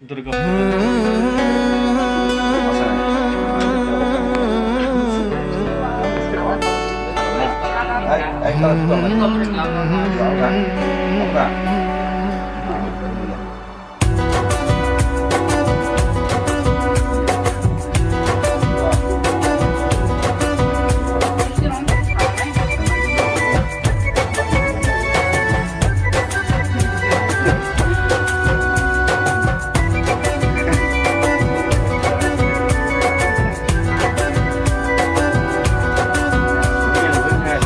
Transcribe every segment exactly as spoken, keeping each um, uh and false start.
Durga.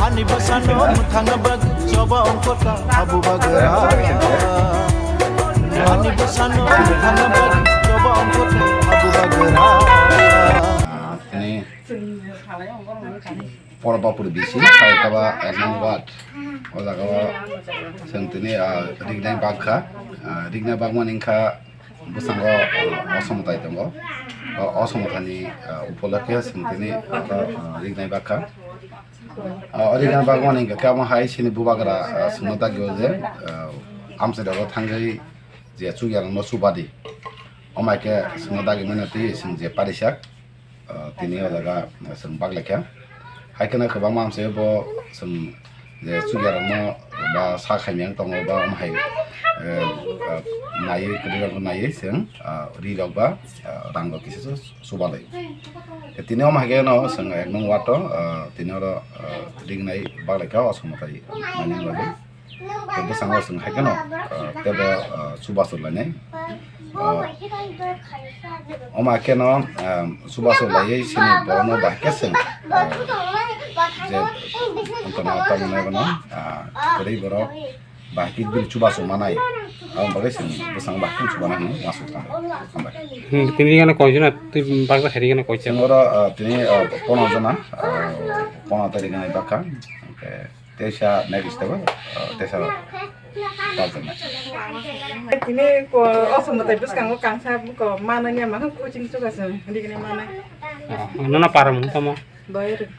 Hani bwsano mwthangna bagwi choba ongkota habu bagra. Hani bwsano mwthangna bagwi choba ongkota habu bagra. Tini Porobapur bisi, Paikaba ek nong ward. O jaga o chwng tini, ah, rignai bak kha. Ah, rignai bakmani wngkha bwskango, ah, osomotai tongo. O osomotaini, ah, upolokhe chwng tini oro, ah, rignai bak kha. Ah, o rignai bakmani hwnkhe omo hai chini bubagra, ah, chwngno dagio je, ah, amchairok thangwi je chukyarokno chubadi. Omo hai khe chwngno dagimano twi chwng je parisak. Ah, tini o jaga, ah, chwng bak laikha. Hai kheno kwbangma amchaio bo chwng je chukyarokno ba sa khaimya wng tongo ba omo hai, eh, ah, naiwi kwrwirokno naiwi chwng, ah, rirok ba, ah, rangrok kisa se chubalai. Tini omo hai kheno chwng ek nong ward o, ah, tini oro, ah, rignai bak laikha o somotai manwi bagwi. Bwskango chwng hai kheno, ah, teibo, ah, chubachu lainai. Ah, omo hai kheno, ah, chubachu laiwi chini borokno bahai khe chwng, ah, je wngkha na tamni bono, ah, kwrwi borok bahai khe bini chubachu manai. Aboni bagwi chwng bwskango bahai khe chubanai hwnwi uansuk tongo. Hambai. Hmm, tini gana koi jona, twi baksa khairi gana koi jona? Chwng oro, ah, tini, ah, pono jona, ah, pono tarik gana bakha. Hwnkhe Teisa next step, ah, teisa rok. Tini ko osomotai bwskango kangsa buko manani ama coaching chuka se digini manai. Ah, nono para mung tamo? Doyar.